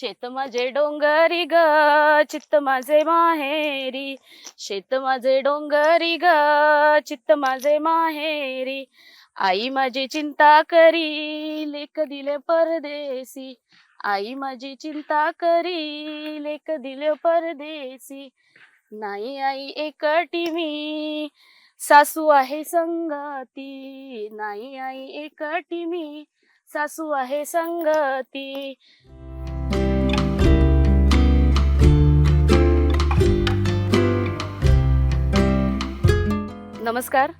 शेत माझे डोंगरी ग, चित्त माझे माहेरी. शेत माझे डोंगरी ग, चित्त माझे माहेरी. आई माझी चिंता करी, लेक दिले परदेसी. आई माझी चिंता करी, लेक दिले परदेसी. नाही आई एकटी मी, सासू आहे संगती. नाही आई एकटी मी, सासू आहे संगती. नमस्कार,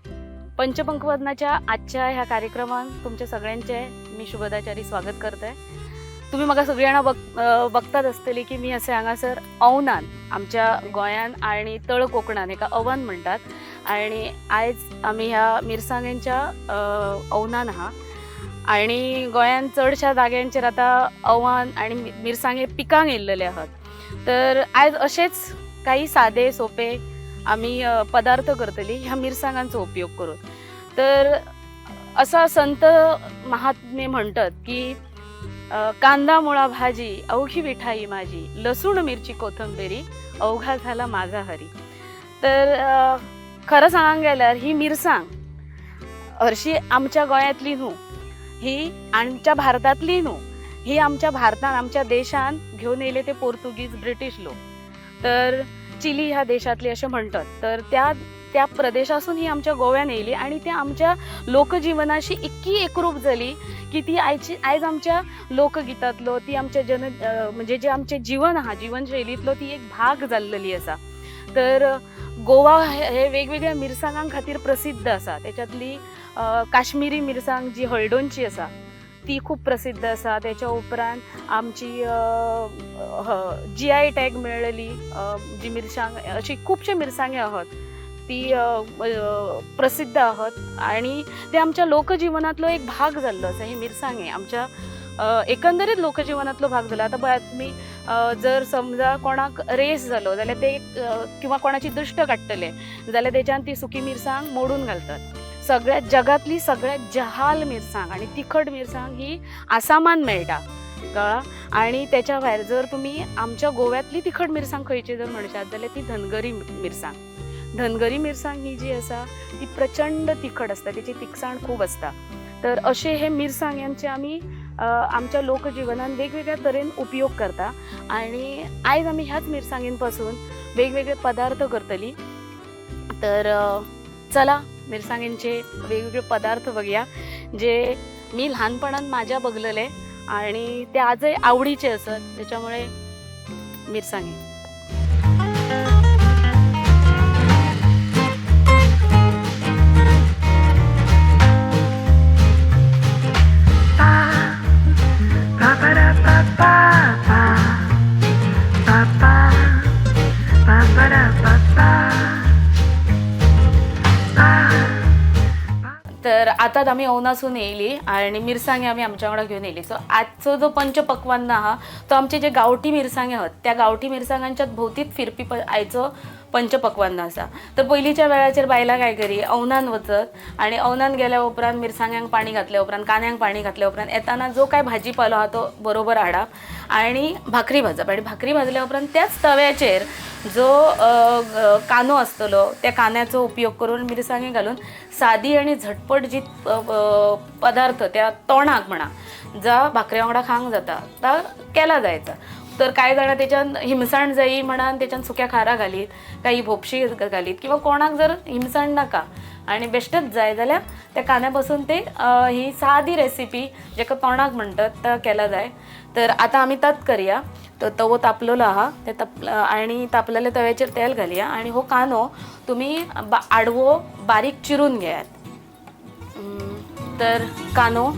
पंचपंकवदनाच्या आजच्या ह्या कार्यक्रमात तुमच्या सगळ्यांचे मी शुभदाचारी स्वागत करते. तुम्ही म्हाका सगळीं जाणां बघतात आसतली की मी असे हांगासर अवनान, आमच्या गोंयान आणि तळ कोकणान हेका अवन म्हणटात. आणि आयज आमी ह्या मिरसांगेच्या अवनान आहा. आणि गोंयान चडश्या जाग्यांचेर आतां अवान आणि मिरसांगे पिकांक येयल्लेले आहात. तर आयज अशेच काही सादे सोपे आमी पदार्थ करतली ह्या मिरसांगांचो उपयोग करून. तर असा संत महात्मे म्हणतात की कांदा मुळा भाजी अवघी विठाई माझी, लसूण मिरची कोथंबिरी अवघा झाला माझा हरी. तर खरं सांगूंक गेल्यार ही मिरसांग हरशी आमच्या गोंयांतली न्हू, ही आमच्या भारतांतली न्हू, ही आमच्या भारतान आमच्या देशान घेवन येयले ते पोर्तुगीज ब्रिटीश लोक. तर चिली ह्या देशांतली अशें म्हणटात. तर त्या त्या प्रदेशासून ही आमच्या गोव्यान येयली आणि ती आमच्या लोकजिवनाशी इतकी एकरूप जाली की ती आयची आयज आमच्या लोकगितांतलो ती आमच्या जन म्हणजे जे आमचें जिवन आहा जिवनशैलींतलो ती एक भाग जाल्लेली आसा. तर गोवा हे वेगवेगळ्या मिरसांगां खातीर प्रसिद्ध आसा. तेच्यातली काश्मिरी मिरसांग जी हळदोणची आसा ती खूब प्रसिद्ध आसा. तेच्या उपरांत आमची जीआय टॅग मेळ्ळेली जी मिरसांग, अशी खुबशे मिरसांगे आहात ती प्रसिद्ध आहात. आणि ते आमच्या लोकजिवनांतलो एक भाग जाल्लो आसा. ही मिरसांगे आमच्या एकंदरीत लोकजिवनांतलो भाग जाला. आतां पळयात तुमी, जर समजा कोणाक रेस जालो जाल्यार ते किंवा कोणाची दृश्ट काडटले जाल्यार तेच्यान ती सुकी मिरसांग मोडून घालतात. सगळ्या जगांतली सगळ्यात जहाल मिरसांग आणि तिखट मिरसांग ही आसामान मेळटा, कळ्ळां. आनी तेच्या भायर जर तुमी आमच्या गोव्यांतली तिखट मिरसांग खंयची जर म्हणशात जाल्यार ती धनगरी मिरसांग. धनगरी मिरसांग ही जी आसा ती प्रचंड तिखट आसता, तेची तिखसाण खूब आसता. तर अशे हे मिरसांग्यांचे आमी आमच्या लोकजिवनान वेगवेगळ्या तरेन उपयोग करता. आनी आयज आमी ह्याच मिरसांगेन पासून वेगवेगळे पदार्थ करतली. तर चला मिरसांगेंचे वेगवेगळे पदार्थ बघया जे मी ल्हानपणान माझ्या बघलेले आणि ते आजय आवडीचे असत, त्याच्यामुळे मिरसांगे. तर आतां आमी अवनासून येयली आनी मिरसांगे आमी आमच्या वांगडा घेवन येयली. सो आजचो जो पंचपक्वान्न आहा तो आमचे जे गांवठी मिरसांगे आहात त्या गांवठी मिरसांगांच्यात भोवतीच फिरपी आयचो पंचपक्वान्न आसा. तर पयलींच्या वेळाचेर बायलां काय करी, अवनान वचत आनी अवनान गेल्या उपरांत मिरसांग्यांक पाणी घातल्या उपरांत, कांद्यांक पाणी घातल्या उपरांत येताना जो काय भाजीपालो आहा तो बरोबर हाडप आनी भाकरी भाजप. आनी भाकरी भाजल्या उपरांत त्याच तव्याचेर जो कांदो आसतलो त्या कांद्याचो उपयोग करून मिरसांगे घालून सादी आनी झटपट जी पदार्थ त्या तोंडाक म्हणा जा भाकरे वांगडा खावंक जाता ता केला जायचा. तर कांय जाणां तेच्यान हिमसाण जायी म्हणान तेच्यान सुक्या खारा घालीत, काही भोपशी घालीत, किंवा कोणाक जर हिमसाण नाका आनी बेश्टेच जाय जाल्यार त्या कांद्या पासून ते ही सादी रेसिपी जेका तोंडाक म्हणटात ता केला जाय. तर आतां आमी तात करया. तर तवो तापलेलो आहा, ते आनी तापलेल्या तव्याचेर तेल घालया आनी हो कांदो तुमी आडवो बारीक चिरून घेयात. तर कांदो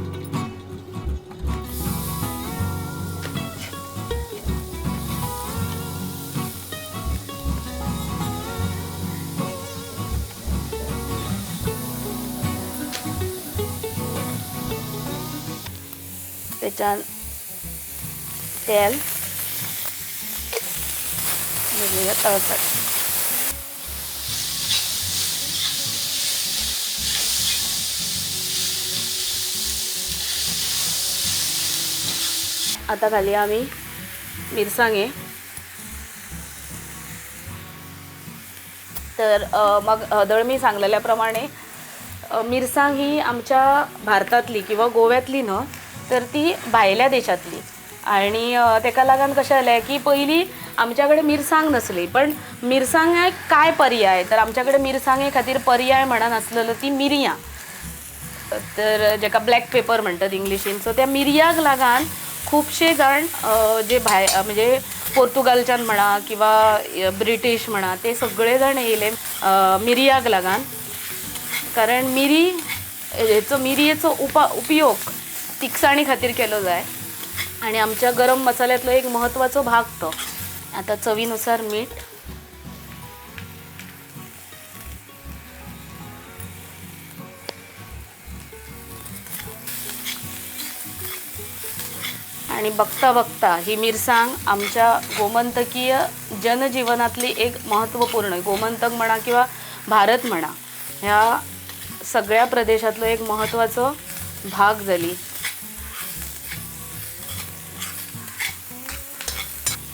त्याच्यान तेल वेगवेगळ्या तळतात. आता घालया आमी मिरसांगे. तर मग हदळ मी सांगलेल्या प्रमाणे मिरसांग ही आमच्या भारतांतली किंवा गोव्यांतली न्हय तर ती भायल्या देशांतली. आणि तेका लागून कशें जालें की पयलीं आमच्या कडेन मिरसांग नासली, पण मिरसांगाक काय पर्याय, तर आमच्या कडेन मिरसांगे खातीर पर्याय म्हणून आसलेलो ती मिरयां, तर जेका ब्लॅक पेपर म्हणटात इंग्लिशीन. सो त्या मिरयाक लागून खुबशे जाण जे भायर म्हणजे पोर्तुगालच्यान म्हणा किंवा ब्रिटीश म्हणा ते सगळे जाण येयले मिरयाक लागून, कारण मिरी हेचो मिरयेचो उपयोग तिखसाणी खातीर केलो जाय आणि आमच्या गरम मसाल्यांतलो एक म्हत्वाचो भाग तो. आतां चवीनुसार मीठ, आणि बघता बघता ही मिरसांग आमच्या गोमंतकीय जनजीवनातली एक महत्त्वपूर्ण, गोमंतक म्हणा किंवा भारत म्हणा ह्या सगळ्या प्रदेशातलो एक महत्त्वाचो भाग जाली.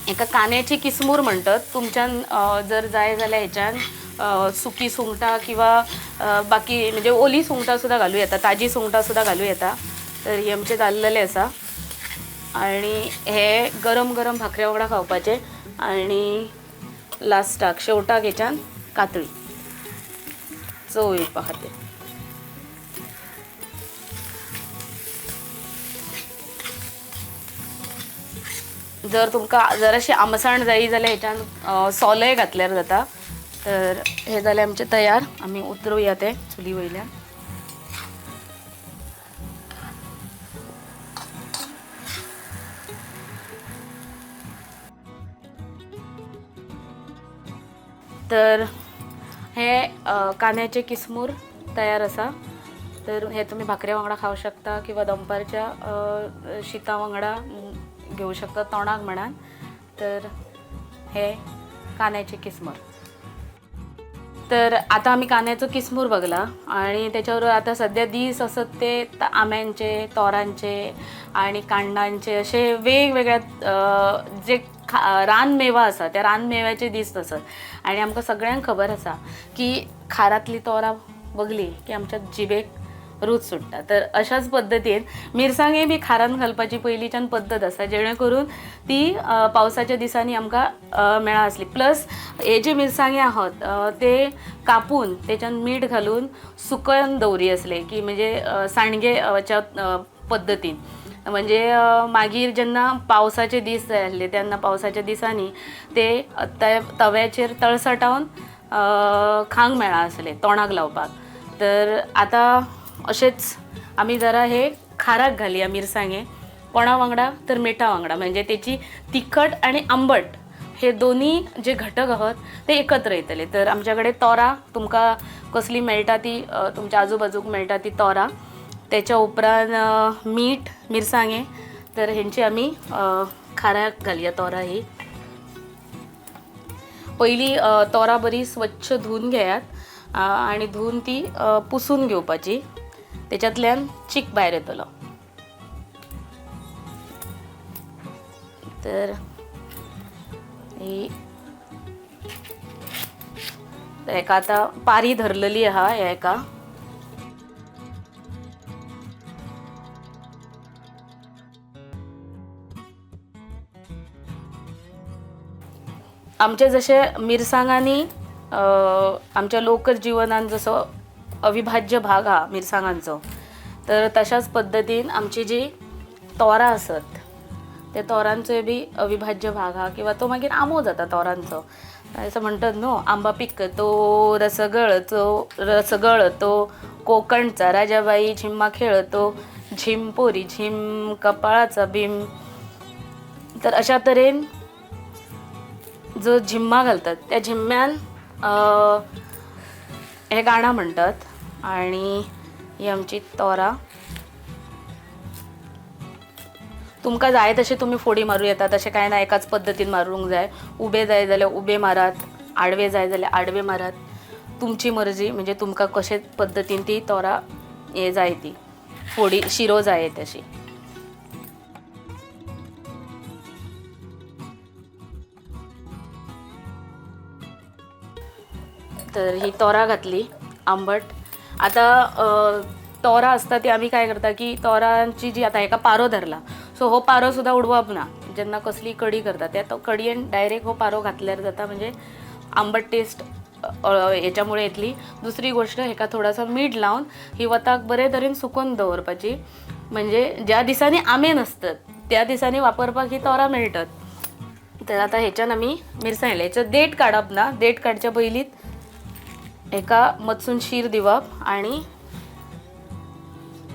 एका कांद्याची किसमूर म्हणतात. तुमच्यान जर जाय जाल्यार हेच्यान सुकी सुंगटां किंवा बाकी म्हणजे ओली सुंगटां सुद्दां घालूं येता, ताजी सुंगटां सुद्दां घालूं येता. तर हे आमचें जाल्लेलें आसा आणि हे गरम गरम भाकऱ्या वांगडा खावपाचे. आणि लास्टाक शेवटाक हेच्यान कातळी चव येवपा खातीर. जर तुमकां जराशी आमसाण जाय जाल्यार हेच्यान सोलय घातल्यार जाता. तर हे जालें आमचें तयार. आमी उतरुया तें चुली वयल्यान. तर हे कांद्याचे किसमूर तयार आसा. तर हे तुमी भाकऱ्या वांगडा खावंक शकता किंवा दनपारच्या शिता वांगडा घेवं शकता तोंडाक म्हणान. तर हे कांद्याचे किसमूर. तर आता आमी कांद्याचो किसमूर बघला आणि त्याच्यावर आता सध्या दीस असत ते आंब्यांचे, तोरांचे आणि कांडांचे असे वेगवेगळ्या जे रानमेवा आसा त्या रानमेव्याचे दीस आसत. आणि आमकां सगळ्यांक खबर आसा की खारांतली तोरां बगली की आमच्या जिबेक रूच सुट्टा. तर अशाच पद्दतीन मिरसांगे बी खारान घालपाची पयलींच्यान पद्दत आसा, जेणे करून ती पावसाच्या दिसांनी आमकां मेळा आसली. प्लस हे जे मिरसांगे आहात ते कापून तेच्यान मीठ घालून सुकन दवरी आसले की म्हणजे सांडगेच्या पद्दतीन, म्हणजे मागीर जेन्ना पावसाचे दीस जाय आसले तेन्ना पावसाच्या दिसांनी ते तव्याचेर तळसटावन खावंक मेळा आसले तोंडाक लावपाक. तर आतां अशेंच आमी जरा हे खाराक घालया मिरसांगे कोणा वांगडा, तर मिठा वांगडा, म्हणजे तेची तिखट आनी आंबट हे दोन्ही जे घटक आहात ते एकत्र येतले. तर आमच्या कडेन तोरां तुमकां कसली मेळटा ती तुमच्या आजूबाजूक मेळटा ती तोरां, त्याच्या उपरांत मीठ, मिरसांगे. तर हेंची आमी खाराक घालया तोरां. ही पयली तोरां बरी स्वच्छ धुवन घेयात आनी धुवन ती पुसून घेवपाची, तेच्यातल्यान चीक भायर येतलो. तर ही हेका आतां पारी धरलेली आहा हेका. आमचे जशे मिरसांगांनी आमच्या लोकजिवनान जसो अविभाज्य भाग हा मिरसांगांचो, तर तशाच पद्दतीन आमची जी तोरां आसत त्या तोरांचोय बी अविभाज्य भाग हा, किंवा तो मागीर आंबो जाता तोरांचो. असं म्हणतात न्हू, आंबा पिकतो रसगळतो रसगळतो, कोकणचा राजाबाई झिम्मा खेळतो, झिम पोरी झिम कपाळाचा भीम. तर अशा तरेन जो झिम्मा घालतात त्या झिम्म्यान हे गाणं म्हणतात. आणि ही आमची तोरां. तुमकां जाय तशें तुमी फोडी मारूं येता, तशें कांय ना एकाच पद्दतीन मारूंक जाय. उबे जाय जाल्यार उबे मारात, आडवे जाय जाल्यार आडवे मारात, तुमची मर्जी. म्हणजे तुमकां कशे पद्दतीन ती तोरां हे जाय ती फोडी शिरो जाय तशी. तर ही तोरा घातली आंबट. आता तोरा आसता ती आमी काय करता की तोरांची जी आतां हेका पारो धरला, सो हो पारो सुद्दां उडोवप ना. जेन्ना कसली कडी करता त्या तो कडयेन डायरेक्ट हो पारो घातल्यार जाता, म्हणजे आंबट टेस्ट हेच्यामुळे येतली. दुसरी गोष्ट, हेका थोडासा मीठ लावन ही वताक बरे तरेन सुकोवन दवरपाची, म्हणजे ज्या दिसांनी आंबे नासतात त्या दिसांनी वापरपाक ही तोरां मेळटात. तर आतां हेच्यान आमी मिरसांग घातली. हेचो देठ काडप ना, देठ काडच्या पयलींच हेका मदसून शीर दिवप आनी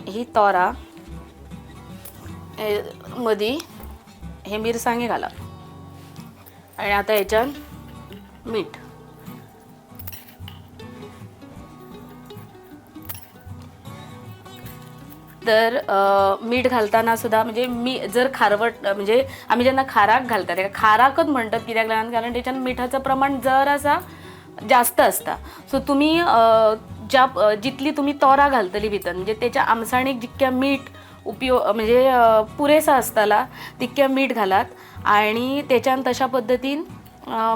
ही तोरां मदीं हे मिरसांगे घालप आनी आतां हेच्यान मीठ. तर मीठ घालताना सुद्दां म्हणजे मी जर खारवट म्हणजे आमी जेन्ना खाराक घालता तेका खाराकच म्हणटात कित्याक लागून, कारण तेच्यान मिठाचं प्रमाण जरासा जास्त आसता. सो तुमी ज्या जितली तुमी तोरां घालतली भितर, म्हणजे तेच्या आमसाणीक जितक्या मीठ उपयोग म्हणजे पुरेसा आसतला तितक्या मीठ घालात आनी तेच्यान तशा पद्दतीन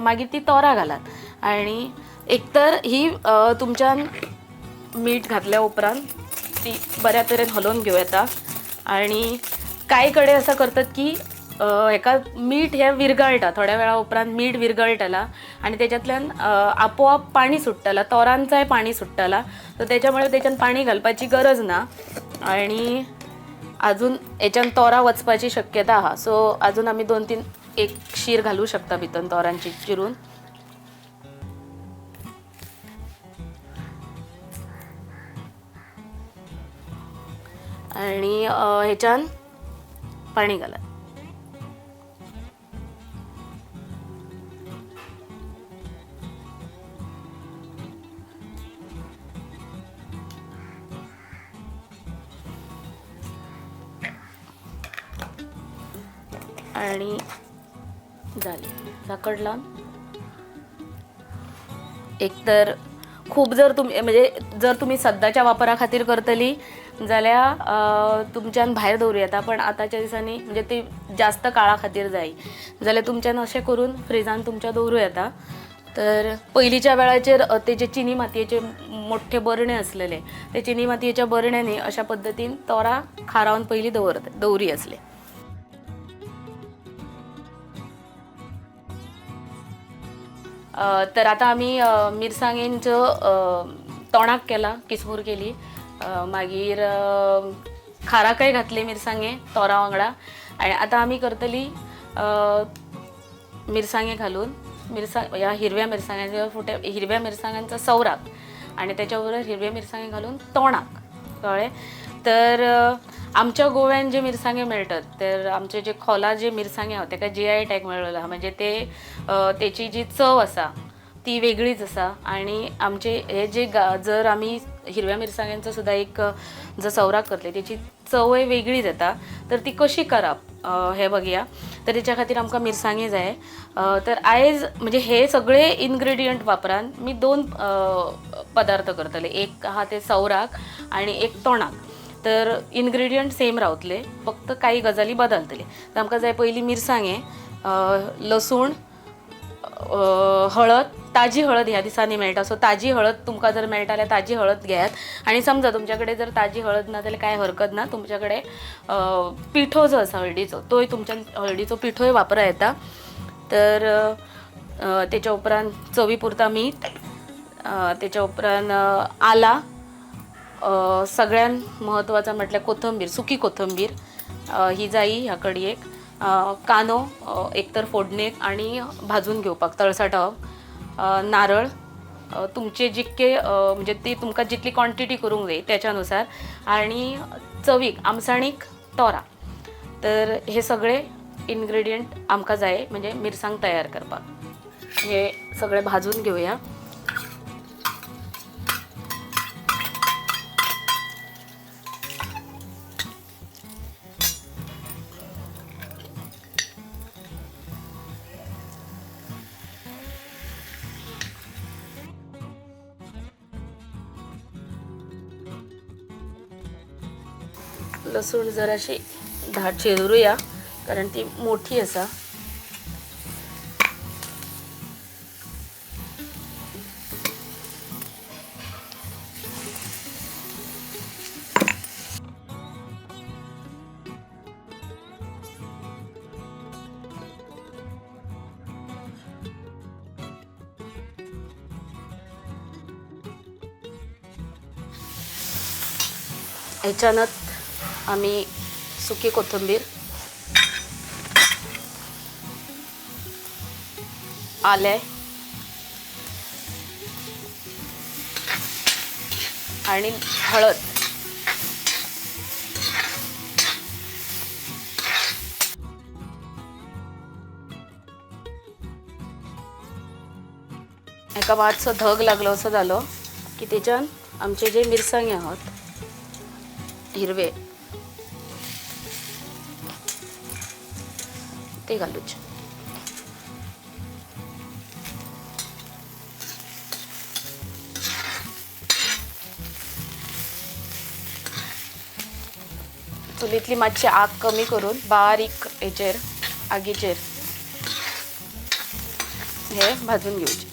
मागीर ती तोरां घालात. आनी एकतर ही तुमच्यान मीठ घातल्या उपरांत ती बऱ्या तरेन हलोवन घेवं येता. आनी कांय कडेन असं करतात की हेका मीठ हें विरगळटा, थोड्या वेळा उपरांत मीठ विरगळटला आनी तेच्यातल्यान आपोआप पाणी सुट्टला, तोरांचाय पाणी सुट्टला. सो तेच्यामुळे तेच्यान पाणी घालपाची गरज ना आनी अजून हेच्यान तोरां वचपाची शक्यता आहा. सो अजून आमी 2-3 एक शीर घालू शकता भितर तोरांची चिरून. आनी हेच्यान पाणी घालात. आणि झाले झाकण लावून. एकतर खूप जर तुमी म्हणजे जर तुमी सद्दाच्या वापरा खातीर करतली जाल्यार तुमच्यान भायर दवरूं येता, पण आतांच्या दिसांनी म्हणजे ती जास्त काळा खातीर जाय जाल्यार तुमच्यान अशें करून फ्रिजान तुमच्या दवरूं येता. तर पयलींच्या वेळाचेर ते जे चिनी मातयेचे मोठे बरणे आसलेले ते चिनी मातयेच्या बरण्यांनी अशा पद्दतीन तोरां खारावन पयलीं दवरी आसले. तर आता आमी मिरसांगेंचो तोणाक केला, किसमूर केली, मागीर खाराकय घातली मिरसांगे तोरा वांगडा. आनी आतां आमी करतली मिरसांगे घालून ह्या हिरव्या मिरसांग्यांच्या फुटे हिरव्या मिरसांगांचा सौराक आनी त्याच्या बरोबर हिरव्या मिरसांगे घालून तोणाक, कळ्ळें. तर आमच्या गोव्यान जे मिरसांगे मेळटात, तर आमचे जे खोला जे मिरसांगे आहा तेका GI tag मेळ्ळेलो आहा, म्हणजे ते तेची जी चव आसा ती वेगळीच आसा. आनी आमचे हे जे जर आमी हिरव्या मिरसांग्यांचो सुद्दां एक जर सौराक करतले तेची चवय वेगळी जाता. तर ती कशी करप हे बघया. तर तेच्या खातीर आमकां मिरसांगे जाय. तर आयज म्हणजे हे सगळे इनग्रेडियंट वापरान मी 2 पदार्थ करतले, एक आहा ते सौराक आनी एक तोणाक. तर इनग्रेडियंट सेम रावतले, फक्त काही गजाली बदलतले. तर आमकां जाय पयलीं मिरसांगे, लसूण, हळद, ताजी हळद ह्या दिसांनी मेळटा, सो ताजी हळद तुमकां जर मेळटा जाल्यार ताजी हळद घेयात. आनी समजा तुमच्या कडेन जर ताजी हळद ना जाल्यार कांय हरकत ना, तुमच्या कडेन पिठो जो आसा हळदीचो तोय तुमच्यान हळदीचो पिठोय वापरा येता. तर तेच्या उपरांत चवी पुरता मीठ, तेच्या उपरांत आला, सगळ्यात म्हत्वाचा म्हटल्यार कोथंबीर, सुकी कोथंबीर ही जायी ह्या कडयेक, कांदो एकतर फोडणेक आनी भाजून घेवपाक तळसाटावप, नारळ, तुमचे जितके म्हणजे ती तुमकां जितली क्वॉन्टिटी करूंक जाय त्याच्यानुसार, आनी चवीक आमसाणीक तोरा. तर हे सगळे इनग्रेडियंट आमकां जाय म्हणजे मिरसांग तयार करपाक. हे सगळे भाजून घेवया. लसूण जराशी धाट चिरुया कारण ती मोठी आसा. ह्याच्यानच आमी सुकी कोथिंबीर, आलें आणि हळद एका मातसो धग लागलो असो जालो की तेच्यान आमचे जे मिरसांगे आहात हिरवे ते घालूचे. चुलीतली मातशी आग कमी करून बारीक हेचेर आगीचेर हे भाजून घेवचे.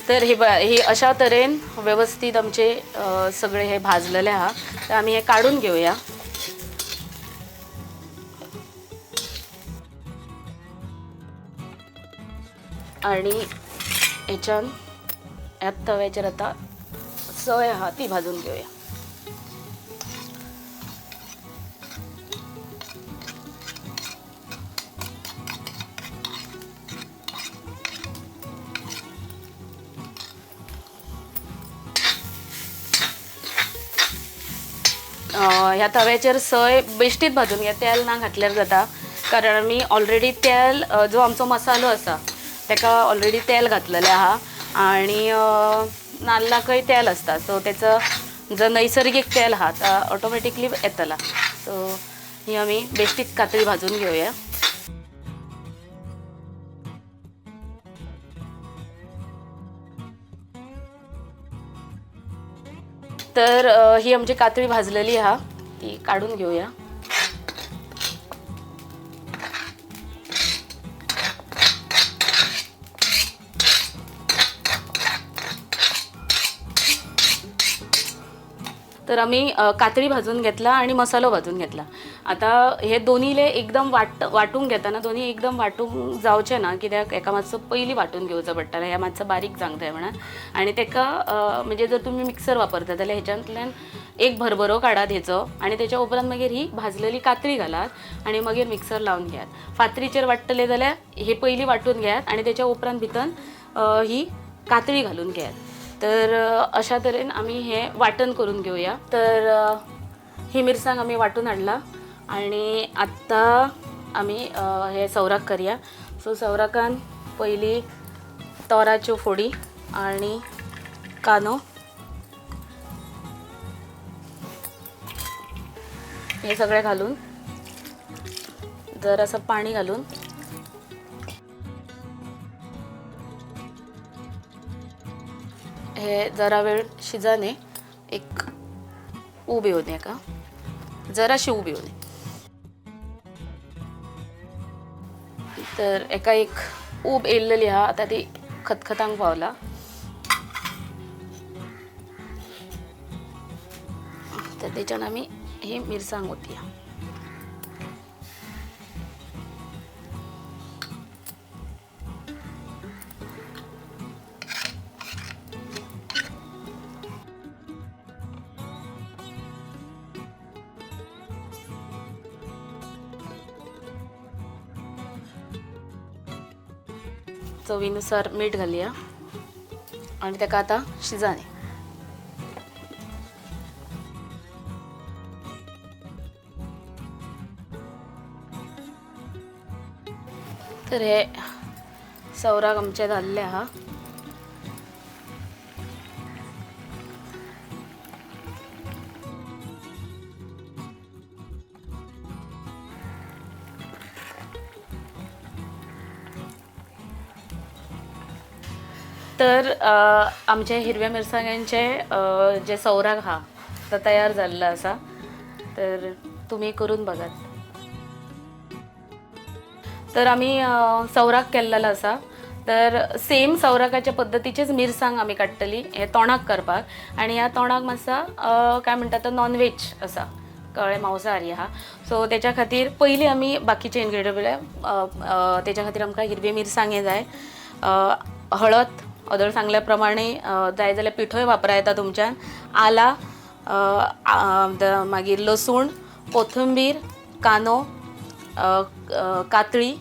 तर हे हे अशा तरेन व्यवस्थित आमचे सगळे हे भाजलेले आहा. तर आमी हे काडून घेऊया. आणि हेच्यान ह्या तव्याचेर आता सय आहा ती भाजून घेऊया. ह्या तव्याचेर सय बेश्टीत भाजून घ्या, तेल ना घातल्यार जाता, कारण आमी ऑलरेडी तेल जो आमचो मसालो आसा तेका ऑलरेडी तेल घातलेलें आहा आणि नाल्लाकय तेल आसता, सो तेचो जो नैसर्गीक तेल आहा तो ऑटोमॅटिकली येतला. सो ही आमी बेश्टीत कातळी भाजून घेवया. तर ही आमची कातळी भाजलेली आहा ती काडून घेऊया. तर आम्ही कातळी भाजून घेतला आणि मसालो भाजून घेतला. आता हे दोन्हीले एकदम वाटून घेताना दोन्ही एकदम वाटूंक जावचें ना, कित्याक एका मातसो पयलीं वांटून घेवचो पडटा, ह्या मातसो बारीक जावंक जाय म्हणून. आनी तेका म्हणजे जर तुमी मिक्सर वापरता जाल्यार हेच्यातल्यान एक भरभरो काडात हेचो आनी तेच्या उपरांत मागीर ही भाजलेली कातळी घालात आनी मागीर मिक्सर लावन घेयात. फातरीचेर वांट्टले जाल्यार हे पयलीं वांटून घेयात आनी तेच्या उपरांत भितर ही कातळी घालून घेयात. तर अशा तरेन आमी हे वांटण करून घेवया. तर ही मिरसांग आमी वांटून हाडला आनी आत्तां आमी हे सौराक करया. सो सौराकान पयली तोराच्यो फोडी आनी कांदो हे सगळें घालून जरासं पाणी घालून हे जरा वेळ शिजाने एक ऊब येऊ दे का, जराशी ऊब येऊ दे. तर एका एक ऊब येयल्लेली आहा, आतां ती खतखतांक पावला. तर तेच्यान आमी ही मिरसांग ओतया. चवीनुसार मीठ घालया आणि ताका आतां शिजाने. तर हे सौराक आमचे जाल्ले आहा. तर आमचे हिरव्या मिरसांग्यांचे जे सौराक आहा तो तयार जाल्लो आसा. तर तुमी करून बघात. तर आमी सौराक केल्लेलो आसा. तर सेम सौराकाच्या पद्दतीचेच मिरसांग आमी काडटली हे तोणाक करपाक. आनी ह्या तोणाक मातसा काय म्हणटा तो नॉनव्हेज आसा, कळ्ळें, मांसाहारी आहा. सो तेच्या खातीर पयलीं आमी बाकीचे इन्ग्रिडियंट पळोवया. तेच्या खातीर आमकां हिरवी मिरसांगे जाय, हळद अदळ सांगल्या प्रमाणे, जाय जाल्यार पिठोय वापरा येता तुमच्यान, आला, मागीर लसूण, कोथंबीर, कांदो, कातळी.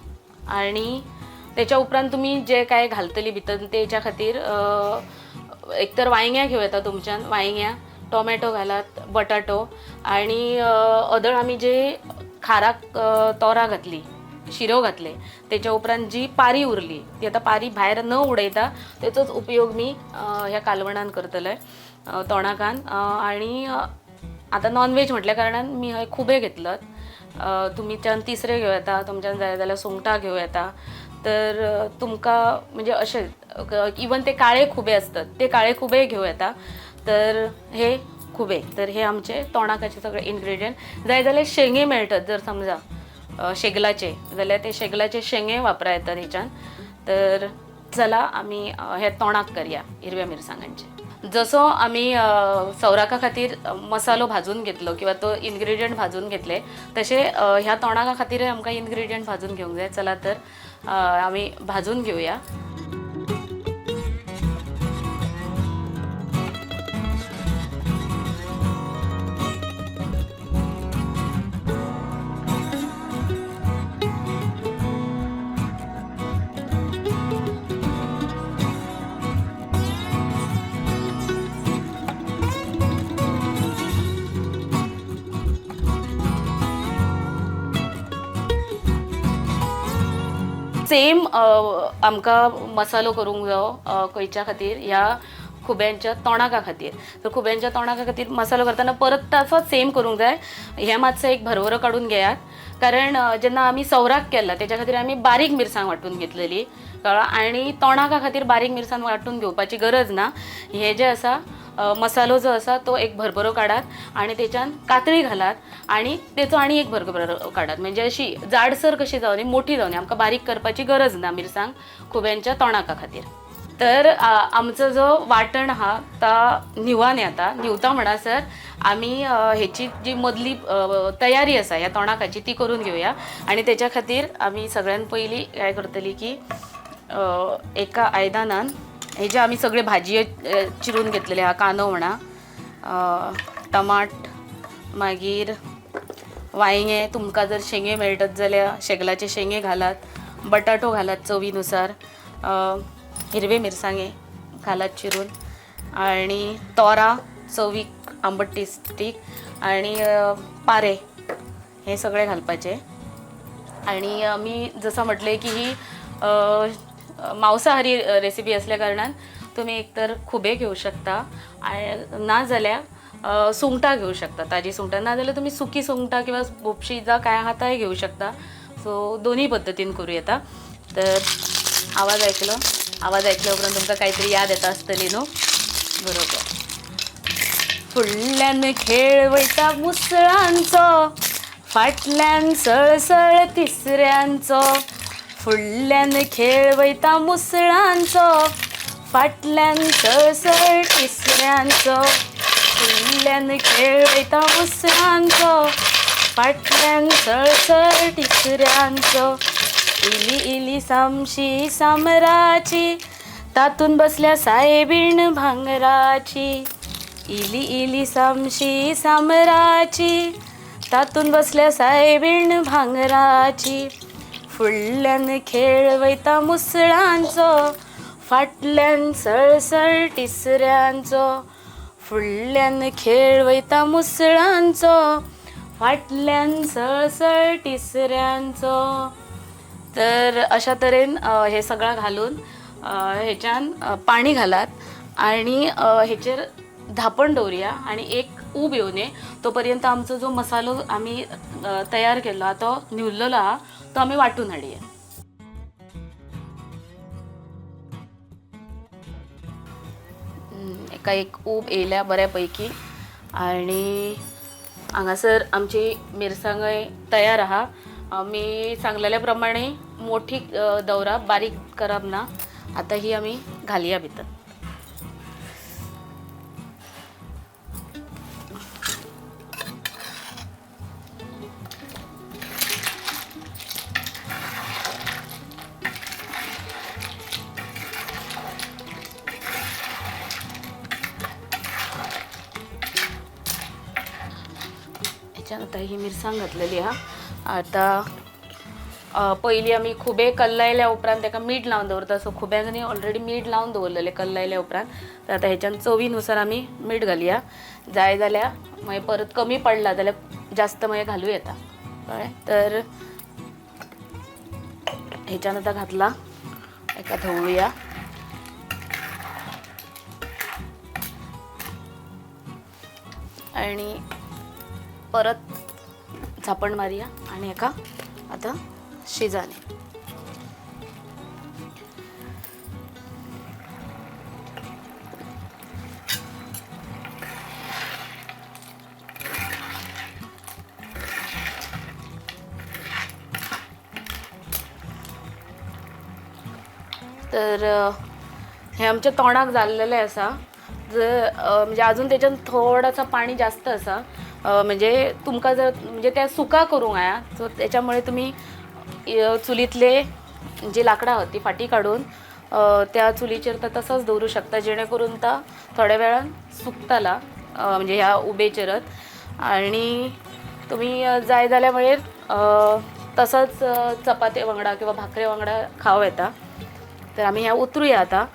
आनी तेच्या उपरांत तुमी जे काय घालतली भितर तेच्या खातीर एक तर वांयग्यां घेवं येता तुमच्यान, वांयग्यां, टोमॅटो घालात, बटाटो. आनी अदळ आमी जे खाराक तोरां घातली, शिरो घातले, तेच्या उपरांत जी पारी उरली ती आतां पारी भायर न उडयता तेचोच उपयोग मी ह्या कालवणान करतले, तोणाकान. आनी आतां नॉनव्हेज म्हटल्या कारणान मी हय खुबे घेतलात. तुमच्यान तिसरे घेवं येता, तुमच्यान जाय जाल्यार सुंगटां घेवं येता. तर तुमकां म्हणजे अशें इवन ते काळे खुबे आसतात ते काळे खुबेय घेवं येता. तर हे खुबे, तर हे आमचे तोणाकाचे सगळे इन्ग्रेडियंट. जाय जाल्यार शेंगे मेळटात, जर समजा शेगलाचे जाल्यार ते शेगलाचे शेंगे वापरा येतात हेच्यान. तर चला आमी हे तोणाक करया हिरव्या मिरसांगांचे. जसो आमी सौराका खातीर मसालो भाजून घेतलो किंवा तो इन्ग्रेडियंट भाजून घेतले, तशें ह्या तोणाका खातीरय आमकां इन्ग्रेडियंट भाजून घेवंक जाय. चला तर आमी भाजून घेवया. सेम आमकां मसालो करूंक जायो खंयच्या खातीर, ह्या खुब्यांच्या तोणाका खातीर. तर खुब्यांच्या तोणाका खातीर मसालो करतना परत तसोच सेम करूंक जाय. हें मातसो एक भरभरो काडून घेयात, कारण जेन्ना आमी सौराक केला तेच्या खातीर आमी बारीक मिरसांग वांटून घेतलेली, कळ्ळो. आनी तोणाका खातीर बारीक मिरसांग वांटून घेवपाची गरज ना. हे जे आसा मसालो जो आसा तो एक भरभरो काडात आनी तेच्यान कातळी घालात आनी तेचो आनी एक भरभरो काडात, म्हणजे अशी जाडसर कशी जावनी, मोठी जावनी, आमकां बारीक करपाची गरज ना मिरसांग खुब्यांच्या तोणाका खातीर. तर आमचो जो वांटण आहा ता न्हिवान येता. न्हिवता म्हणसर आमी हेची जी मदली तयारी आसा ह्या तोणाकाची ती करून घेवया. आनी तेच्या खातीर आमी सगळ्यान पयलीं काय करतली की एका आयदनान हे जे आमी सगळे भाजये चिरून घेतलेले आहा, कांदो म्हणा, टमाट, मागीर वांयगें, तुमकां जर शेंगे मेळटत जाल्यार शेगलाचे शेंगे घालात, बटाटो घालात चवीनुसार, हिरवे मिरसांगे घालात चिरून, आणि तोरा चवीक आंबट टेस्टीक, आणि पारे, हे सगळे घालपाचे. आणि मी जसं म्हटले की ही मांसाहारी रेसिपी असल्या कारणान तुम्ही एकतर खुबे घेऊ शकता आणि ना जाल्यार सुंगटां घेऊ शकता, ताजी सुंगटां, ना जाल्यार तुमी सुकी सुंगटां किंवा भोपशी जा काय आहा ताय घेऊ शकता. सो दोन्ही पद्दतीन करूं येता. तर आवाज ऐकलो, आवाज ऐकल्या उपरांत तुमकां काहीतरी याद येता आसतली न्हू, बरोबर. फुडल्यान खेळ वयता मुसळांचो, फाटल्यान सळसळ तिसऱ्यांचो, फुडल्यान खेळ वयता मुसळांचो, फाटल्यान सळसळ तिसऱ्यांचो, फुडल्यान खेळ वयता मुसळांचो, फाटल्यान सळसळ तिसऱ्यांचो. इली इली सामशी सामराची, तातून बसल्या सायबीण भांगराची, इली इली सामशी सामराची, तातून बसल्या सायबीण भांगराची. फुडल्यान खेळ वयता मुसळांचो, फाटल्यान सळसळ तिसऱ्यांचो, फुडल्यान खेळ वयता मुसळांचो, फाटल्यान सळसळ तिसऱ्यांचो. तर अशा तरेन हे सगळं घालून हेच्यान पाणी घालात आणि हेचेर धांपण दवरुया आणि एक ऊब येवने तोपर्यंत आमचो जो मसालो आमी तयार केल्लो आहा तो न्हिवल्लो आहा तो आमी वांटून हाडया. एका एक ऊब येयल्या बऱ्या पैकी आणि हांगासर आमची मिरसांगय तयार आहा. मी सांगलेल्या प्रमाणे मोठी दवरा, बारीक करप ना. आतां ही आमी घालया भितर. हेच्यान आतां ही मिरसांग घातलेली आहा. आतां पयलीं आमी खुबे कल्लायल्या उपरांत ताका मीठ लावन दवरता. सो खुब्यांक न्ही ऑलरेडी मीठ लावन दवरलेलें कल्लायल्या उपरांत. तर आतां हेच्यान चवीनुसार आमी मीठ घालया. जाय जाल्यार मागीर परत कमी पडला जाल्यार जास्त मागीर घालूं येता, कळ्ळें. तर हेच्यान आतां घातला, एका धवळुया. आणि परत झापण मारूया आणि एका आता शिजाने. तर हे आमच्या तोंडाक जाल्लेलें आसा. जर म्हणजे अजून तेच्यान थोडासा पाणी जास्त आसा, म्हणजे तुमकां जर म्हणजे त्या सुका करूंक जाय, सो त्याच्यामुळे तुमी चुलींतले जी लांकडां आहात ती फाटीं काडून त्या चुलीचेर तो तसोच दवरूं शकता, जेणे करून तो थोड्या वेळान सुकतला, म्हणजे ह्या उबेचेरच. आनी तुमी जाय जाल्यार मागीर तसोच चपाते वांगडा किंवा भाकरे वांगडा खावं येता. तर आमी ह्या उतरुया आतां.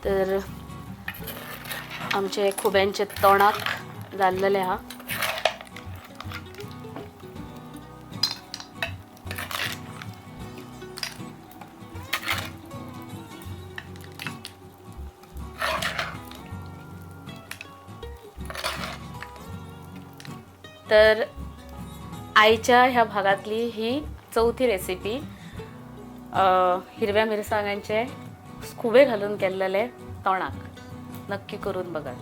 तर आमचे खुब्यांचे तोंडाक जाल्लेले आहा. तर आईच्या ह्या भागातली ही चवथी रेसिपी, हिरव्या मिरसांगांचे खुबे घालून केलेले तोंडाक. नक्की करून बघा.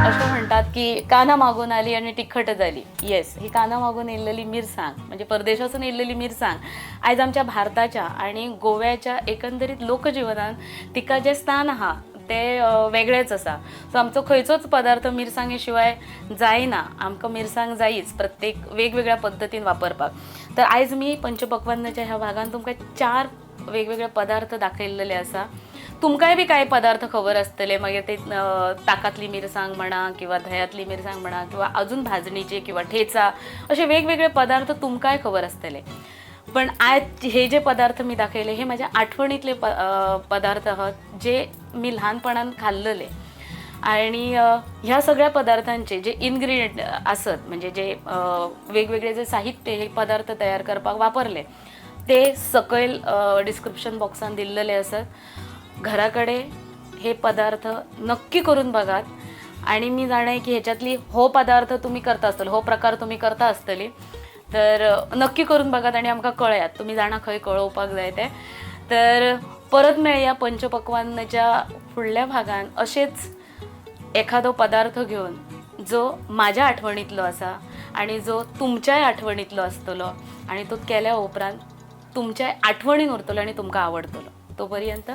अशें म्हणटात की काना मागून आली आनी तिखट जाली. येस, ही काना मागून येयल्लेली मिरसांग म्हणजे परदेशासून येयल्लेली मिरसांग आयज आमच्या भारताच्या आनी गोव्याच्या एकंदरीत लोकजिवनान तिका जें स्थान आहा तें वेगळेंच आसा. सो आमचो खंयचोच पदार्थ मिरसांगे शिवाय जायना. आमकां मिरसांग जायीच प्रत्येक वेगवेगळ्या पद्दतीन वापरपाक. तर आयज मी पंचपक्वान्नाच्या ह्या भागान तुमकां 4 वेगवेगळे पदार्थ दाखयल्लेले आसा. तुमकांय बी कांय पदार्थ खबर आसतले, मागीर ते ताकातली मिरसांग म्हणा किंवा धंयातली मिरसांग म्हणा किंवा अजून भाजणीचे किंवा ठेचा, असे वेगवेगळे पदार्थ तुमकांय खबर आसतले. पण आज हे जे पदार्थ मी दाखयले हे माझ्या आठवणीतले पदार्थ आहात जे मी ल्हानपणान खाल्लेले. आणि ह्या सगळ्या पदार्थांचे जे इन्ग्रिडियंट आसत म्हणजे जे वेगवेगळे जे साहित्य हे पदार्थ तयार करपाक वापरले ते सकयल डिस्क्रिप्शन बॉक्सान दिल्लेले आसत. घराकडे हे पदार्थ नक्की करून बघात. आणि मी जाणें की ह्याच्यातली हो पदार्थ तुम्ही करता आसतलो, हो प्रकार तुम्ही करता आसतली, तर नक्की करून बघात आणि आमकां कळयात. तुमी जाणा खंय कळोवपाक जाय तें. तर परत मेळया पंचपक्वान्नाच्या फुडल्या भागान अशेंच एखादो पदार्थ घेवन जो म्हाज्या आठवणींतलो आसा आनी जो तुमच्याय आठवणींतलो आसतलो आनी तो केल्या उपरांत तुमच्याय आठवणीन उरतलो आनी तुमकां आवडटलो. तो पर्यंत